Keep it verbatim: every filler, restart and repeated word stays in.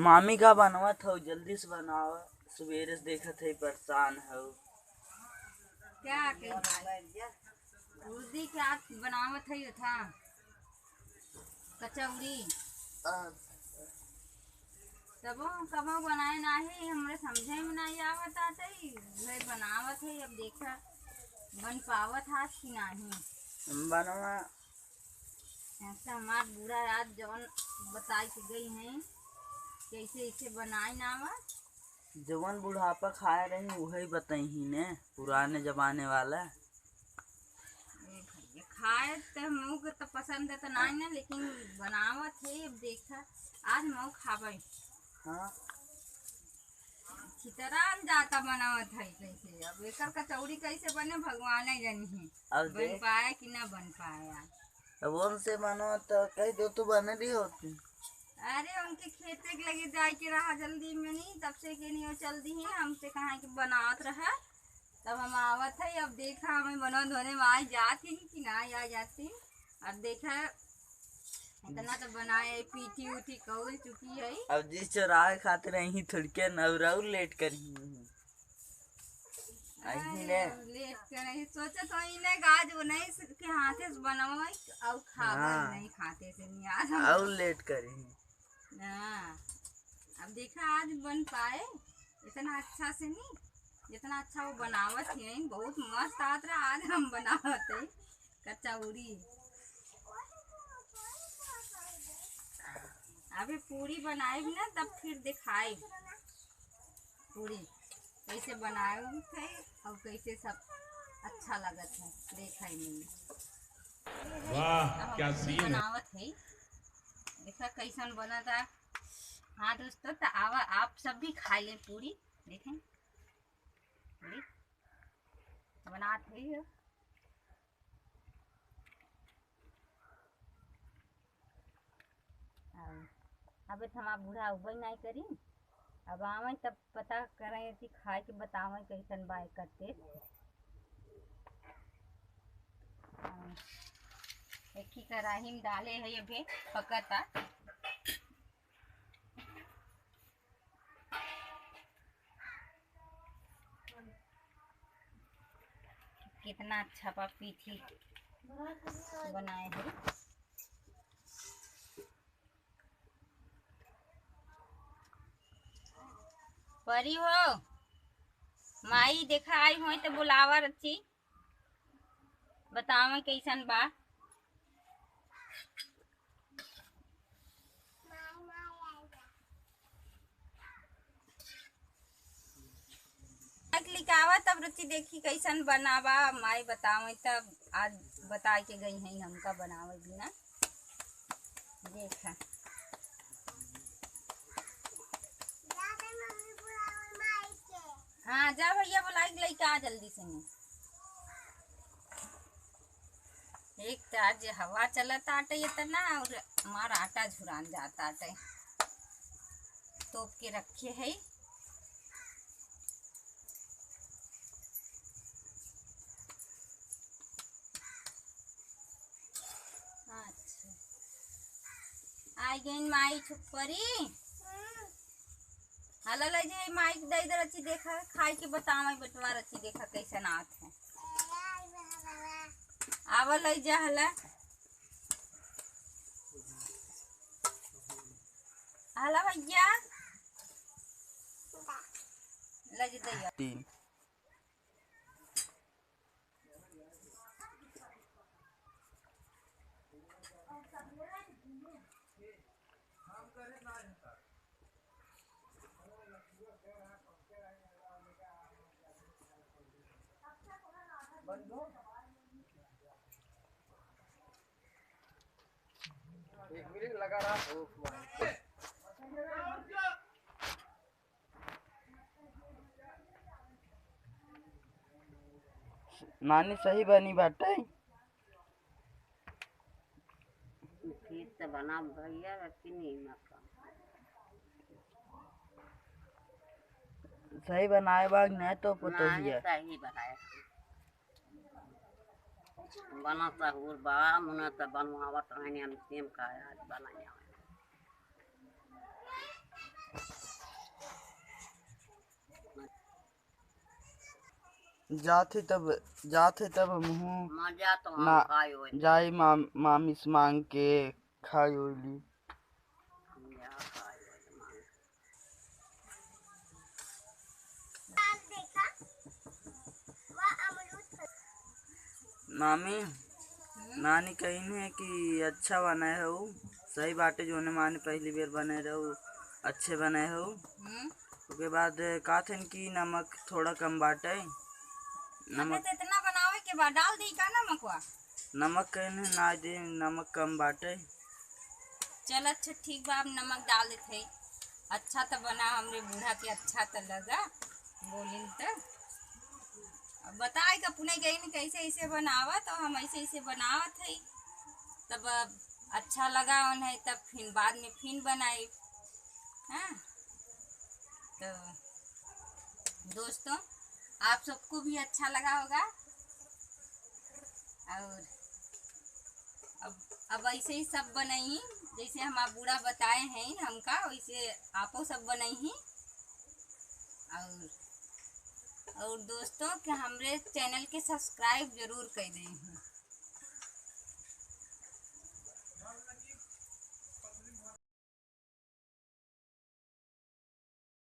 मामी का बनवत हो, जल्दी से बनावा, सुबेरे से देखत है परेशान हो। क्या के भाई? उर्दी के आज बनावत है था कचौड़ी। तबो हम कबो बनाए नाही, हमरे समझे में नाही आवत आटे, उहे बनावत है। अब देखा बन पावत हाथ कि नाही। हम बनवा। ऐसा हमार बूढ़ा आज जौन बताई के गई हैं, कैसे इसे बनाई नावा। जवन बुढ़ापा खाए रही, उहे बतइही ने, पुराने जमाने वाला। ए भैया, खाए त मऊ के त पसंद है त नाही ना, लेकिन बनावत है। अब देखा, आज मऊ खाबे। हाँ। छितरान जाता बनावत है कैसे, अब एकर कचौड़ी कैसे बने, भगवान ही जानी है। अब बन देख। पाए कि ना बन पाए आज। अब उनसे मानो तो कह दो तो बने भी होती। अरे, उनके खेते के लगे जाए के रहा जल्दी में नहीं, तब से के नहीं वो चल दी है, हमसे कहा कि बनावत रहा, तब हम आवत है। अब देखा हमें बनवा धोने में आ जाती कि ना आ जाती। अब देखा इतना तो बनाए, पीठी उठी कौल चुकी है। अब जिस चौराहे खातिर यहीं थोड़के न और, और लेट करी। अही अरे, ने। लेट करे, सोचत हो इने गाज वो नहीं स-, के हाथे से बनवाई और खावा हाँ। नहीं खाते से नहीं आज हम। और लेट करी। हाँ, अब देखा आज बन पाए इतना अच्छा से नहीं, जितना अच्छा वो बनावत है, बहुत मस्त आत रहा। आज हम बनावत है कचौड़ी। अभी पूरी बनाए ना, तब फिर दिखाए। पूरी कैसे बनाए थे और कैसे सब अच्छा लगत है, देखा ही नहीं। वाह, अब क्या हम सीन है। बनावत है, देखा कैसन बनता। हाँ दोस्तों, तो आवा, आप सब भी खा लें पूरी, देखें पूरी बनात है। अब, अब तो हमार बूढ़ा उबई नहीं करी। अब आवे तब पता करें कि खाए के बतावे कैसन बाय करते। हाँ, एक ही कढ़ाई में डाले है, अभी पकता। कितना अच्छा पा पीठी बनाए है। परी हो, माई देखा आई होई त बुलावा रची, बतावे कैसन बा। माइक लिकावा तब रुचि देखी कैसन बनावा, माई बतावे तब आज बता के गई हैं हमका बनावे बिना। देखा। हाँ, जा भैया बुलाई के लइका आ जल्दी से नहीं। एक त आज हवा चलत आटे इतना और हमार आटा झुरान जात आटे। तोप के रखे है। अच्छा। आई गइन माई छुपरी। हला ले जे माई के दे दे रची देखा, खाई के बतावे बेटवा रची देखा कैसन आत है। आवा ले जा हला। हला भैया। ले जे दे। तीन। एक मिनट लगा रहा। नानी सही बनी बाटे। ठीक त बना भैया, रखी नहीं ना का। सही बनाए बाग नहीं तो नानी पतोहिया। सही बनाए। बना सहूर बा, मुना त बनवावत रहनी हम सेम का आज बनाया। जात है तब, जात है तब हमहू मजा तो हम ना खाए होए। जाई माम-, मामी से मांग के खाए होइली। मामी, नानी कहिन है कि अच्छा बनाए हो, सही बाटे, जोने माने पहली बेर बनाए रहो, अच्छे बनाए हो। हम्म। ओके बाद कहत हन कि नमक थोड़ा कम बाटे। नमक तो इतना बनावे के बाद डाल दी का नमकवा? नमक कहिन है ना दे, नमक कम बाटे। चल अच्छा ठीक बा, अब नमक डाल देत है। अच्छा तो बना, हमरे बूढ़ा के अच्छा तो लगा, बोलिन तो। अब बताए के अपने गई न कैसे ऐसे बनावा, तो हम ऐसे ऐसे बनावत है, तब अच्छा लगा उन्हें, तब फिर बाद में फिर बनाई। हाँ, तो दोस्तों, आप सबको भी अच्छा लगा होगा। और अब, अब ऐसे ही सब बनाई, जैसे हमार बूढ़ा बताए हैं हमका, वैसे आपो सब बनाई। और, और दोस्तों, कि हमरे चैनल के सब्सक्राइब जरूर कर दें।